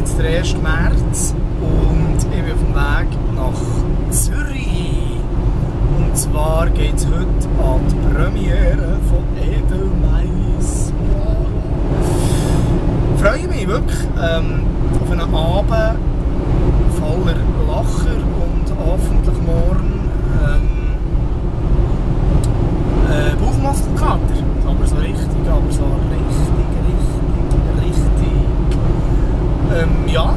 jetzt der 1. März und ich bin auf dem Weg nach Zürich. Und zwar geht es heute an die Premiere von Edelmeiss. Ich freue mich wirklich auf einen Abend voller Lacher und hoffentlich morgen Bauchmuskelkater. Aber so richtig. Ja,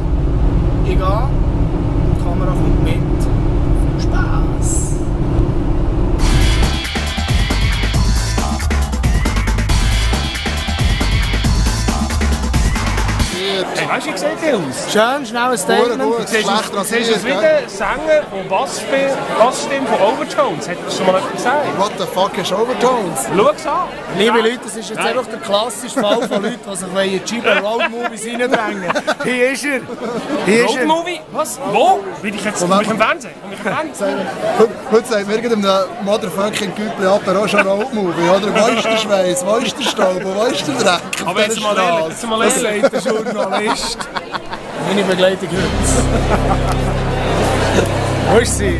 ich gehe. Die Kamera kommt mit. Viel Spaß! Hey, weißt du, wie sieht der aus? Schön, schnell ein Statement. Du siehst aus wie der Sänger und Bassstimme von Overtones. Hättest du schon mal etwas gesagt? What the fuck ist Overtones? Schau's an! Liebe Leute, das ist jetzt einfach der klassische Fall von Leuten, die sich in Chiba Road Movies reindrängen. Hier ist er. Road Movie? Was? Wo? Bin ich jetzt im Fernsehen? Heute sagt mir irgendeinem motherfucking Güppli Apero schon Road Movie, oder? Wo ist der Schweiß, wo ist der Staub, wo ist der Dreck? Aber jetzt mal ehrlich, Das sagt der Journalist. Meine Begleitung heute. Wo ist sie?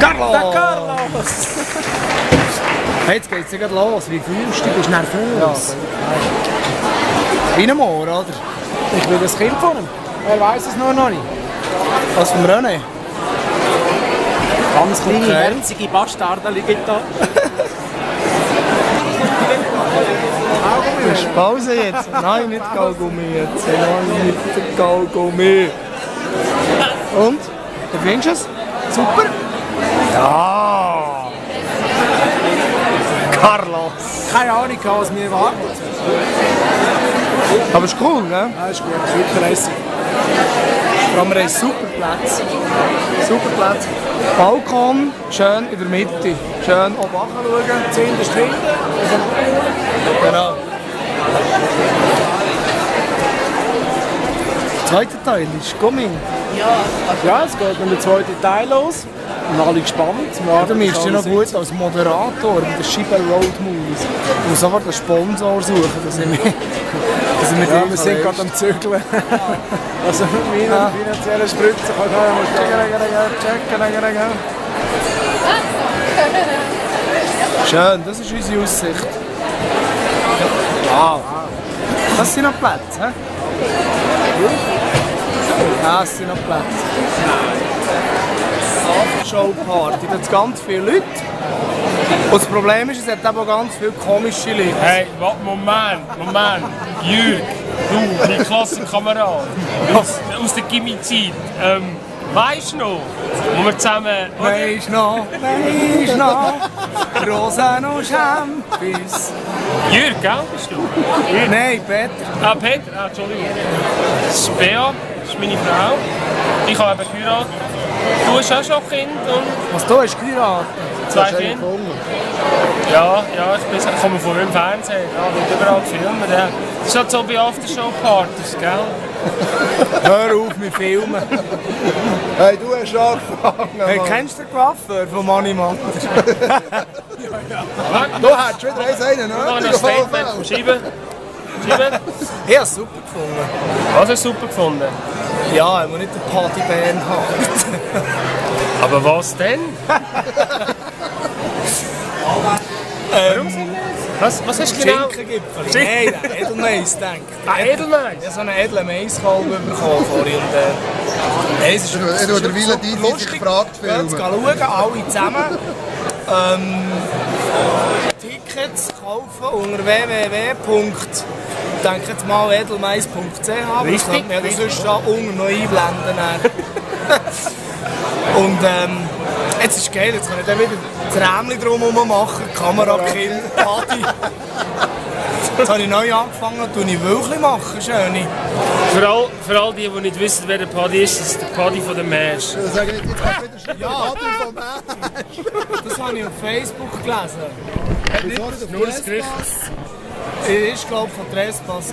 Carlos! Der Carlos! Hey, jetzt geht's ja gerade los. Wie fühlst du? Du bist nervös. Wie ein Moor, oder? Ich bin das Kind von ihm. Er weiß es noch nicht. Was vom René? Ganz kleine, herzige Bastarden liegen da. Pause jetzt? Nein, nicht Kaugummi jetzt. Nein, nicht Kaugummi. Und? Wie findest du es? Super? Ja! Carlos! Keine Ahnung, was mir erwartet. Aber ist cool, ne? Ja, ist gut, ist wirklich lässig. Vor allem, wir haben super Plätze. Super Plätze. Balkon, schön in der Mitte. Schön oben schauen. 10 Stunden. Genau. Der zweite Teil ist Gummi. Ja, es geht mit dem zweiten Teil los. Und alle gespannt. Du bist ja noch gut als Moderator bei den Chiba Road Movies. Du musst sofort einen Sponsor suchen, dass ich mit Ja, wir sind gerade am Zügeln. Also mit meiner finanziellen Spritze kann ich mal checken. Schön, das ist unsere Aussicht. Wow. Das sind noch Plätze, hä? Ja, das sind noch Plätze. Aftershow-Party, da hat ganz viele Leute. Und das Problem ist, es hat eben auch ganz viele komische Leute. Hey, Moment. Jürg, du, mein Klassenkamerad aus der Gimmi-Zeit. Weisst du noch, wo wir zusammen... Weisst noch, Rosen und Champis. Jürg, gell, bist du? Nein, Peter. Ah, Peter, Entschuldigung. Das ist Bea, das ist meine Frau. Ich habe eben geheiratet. Du hast auch schon Kind und Was, du hast geheiratet? 2 Kinder. Ja, ich komme von im Fernsehen, ja, wird überall gefilmt. Ja. Das ist halt so bei Aftershow-Partys, gell? Hör auf mit Filmen. Hey, du hast angefangen. Hey, kennst du den Coiffeur von Manimatter? Du hättest wieder einen Noch ein nötig. Statement vom Scheiben. Ich habe es super gefunden. Was hast du super gefunden? Ja, wenn man nicht den Party Bernhard. Aber was denn? Was hast du genau? Schinkengipfel. Nein, der Edelmeiss, denke ich. Ah, Edelmeiss? Ich habe so einen edlen Maiskolben bekommen vorhin. Nein, es ist Ich habe der Wille die sich gefragt Schauen, filmen. alle zusammen. Tickets kaufen unter www.edelmeiss.ch. Aber das könnte man ja sonst da unten noch einblenden. Und jetzt ist es geil, jetzt kann ich dann wieder das Rämchen drumherum machen, Kamerakind, Party. Jetzt habe ich neu angefangen und tue ich Wölkchen machen, schöne. Für all die nicht wissen, wer der Paddy ist, das ist der Paddy von der Mesh. Jetzt kommt wieder Party vom Mensch. Das habe ich auf Facebook gelesen. Nur das Gericht. Ich glaube von Trespass.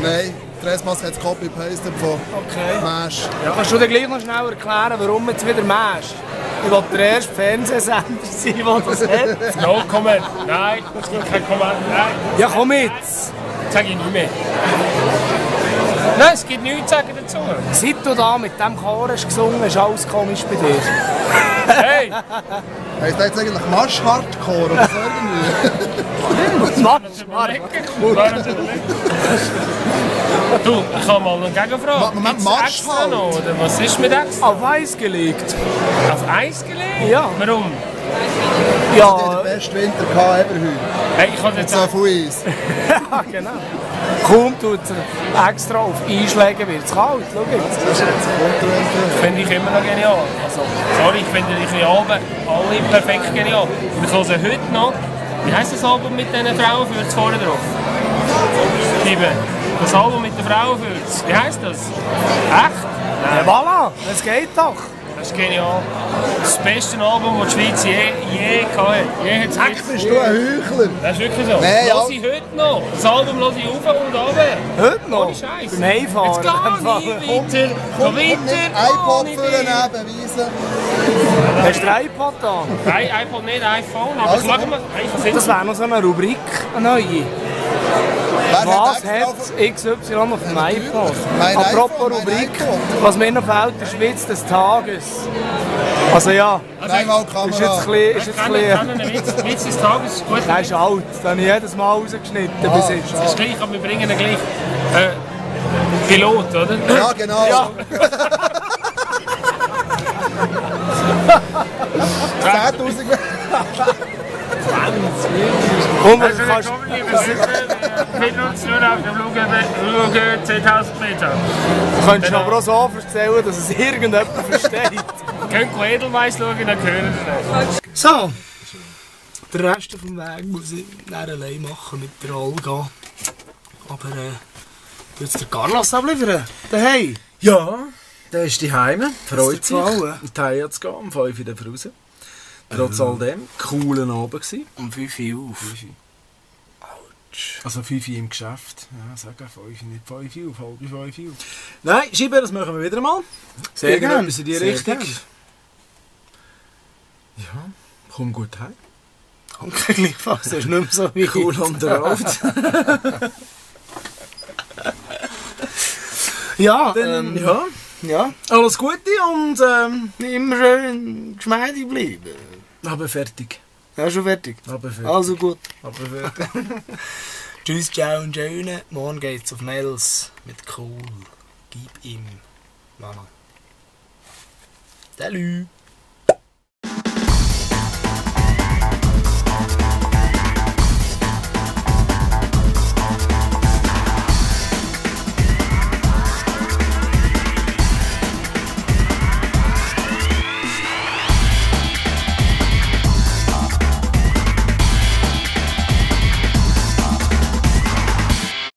Nein, Trespass hat es Copy-Paste von Okay. Mesh. Ja. Kannst du dir gleich noch schnell erklären, warum jetzt wieder Mesh? Ich will der erste Fernsehsender sein, der das hat. No comment. Nein, kein Comment. Nein. Ja, komm jetzt! sage ich nicht mehr. Nein, es gibt nichts zu sagen dazu. Seit du da mit dem Chor hast gesungen, ist alles komisch bei dir. Hey! Heisst das jetzt eigentlich Masch-Hardcore oder so irgendwie? Du, ich habe mal eine Gegenfrage. Moment, Gibt's Marsch extra halt. noch, oder was ist mit extra? Auf Eis gelegt. Auf Eis gelegt? Ja. Warum? Der Ja, beste Winter gehabt ever heute. Hey, ich habe jetzt So viel Eis. ja, genau. Kaum tut er extra auf Einschläge, wird es kalt. Schau jetzt. Das ist jetzt Kontoentwicklung. finde ich immer noch genial. Also, sorry, ich finde die Alben alle perfekt genial. Und ich höre heute noch, wie heisst das Album mit diesen Frauenfürzen vorne drauf? Liebe, das Album mit den Frauenfürzen, wie heisst das? Echt? Ja, voilà, es geht doch. Das ist genial. Das beste Album, das die Schweiz je hatte. Je hat's Heck, gegeben. bist du ein Heuchler? Das ist wirklich so. Nein, Lass ich heute noch. Das Album lasse ich auf und runter. Heute noch? Ohne Scheiß. Beim Heimfahren. Jetzt geh nicht weiter. Geh Komm nicht iPod ohne für den dich. beweisen. Hast du ein iPod da? Nein, iPod nicht, iPhone. Aber Also, schau mal. Hey, was sind Das wäre noch so eine Rubrik, eine neue. Wer Was extra hat XY auf dem iPod? Mein Apropos iPhone, mein Rubrik, iPod. was mir noch fehlt, der Schwitz des Tages. Also ja, Nein, mal ist jetzt Kamera. ein bisschen... Witz des Tages ist gut. Der ist alt, den habe ich jedes Mal rausgeschnitten bis jetzt. Das ist gleich, aber wir bringen ihn gleich. Pilot, oder? Ja, genau. Ja. 10.000. Und man kannst, Pilot nur auf dem Luge 10.000 Meter. du könntest aber auch so erzählen, dass es irgendjemand versteht. Könnt ihr Edelweiss schauen, dann hören wir nicht. So, den Rest vom Weg muss ich dann allein machen, mit der Olga. Aber du jetzt der Carlos abliefern? Daheim? Ja, der ist daheim, freut sich. gefallen? In die Haie zu gehen, um 5 Uhr raus. Trotz all dem, cooler Abend gewesen. Um 5 Uhr auf. Also 5 Uhr im Geschäft. Ja, sag 5 Uhr, nicht 5 Uhr, halb 5 Uhr. Nein, Scheibe, das machen wir wieder mal. Sehr gerne. Irgendetwas in die Sehr Richtung. gerne. Ja, komm gut heim. Danke gleichfalls, das ist nicht mehr so wie Cool on the road. Ja, Dann, ja, ja, alles Gute und immer schön geschmeidig bleiben. aber fertig. Ja, schon fertig. Aber fertig. Also gut. Aber fertig. Tschüss, ciao und schöne. Morgen geht's auf Nels mit Cool. Gib ihm. Mama. Salut.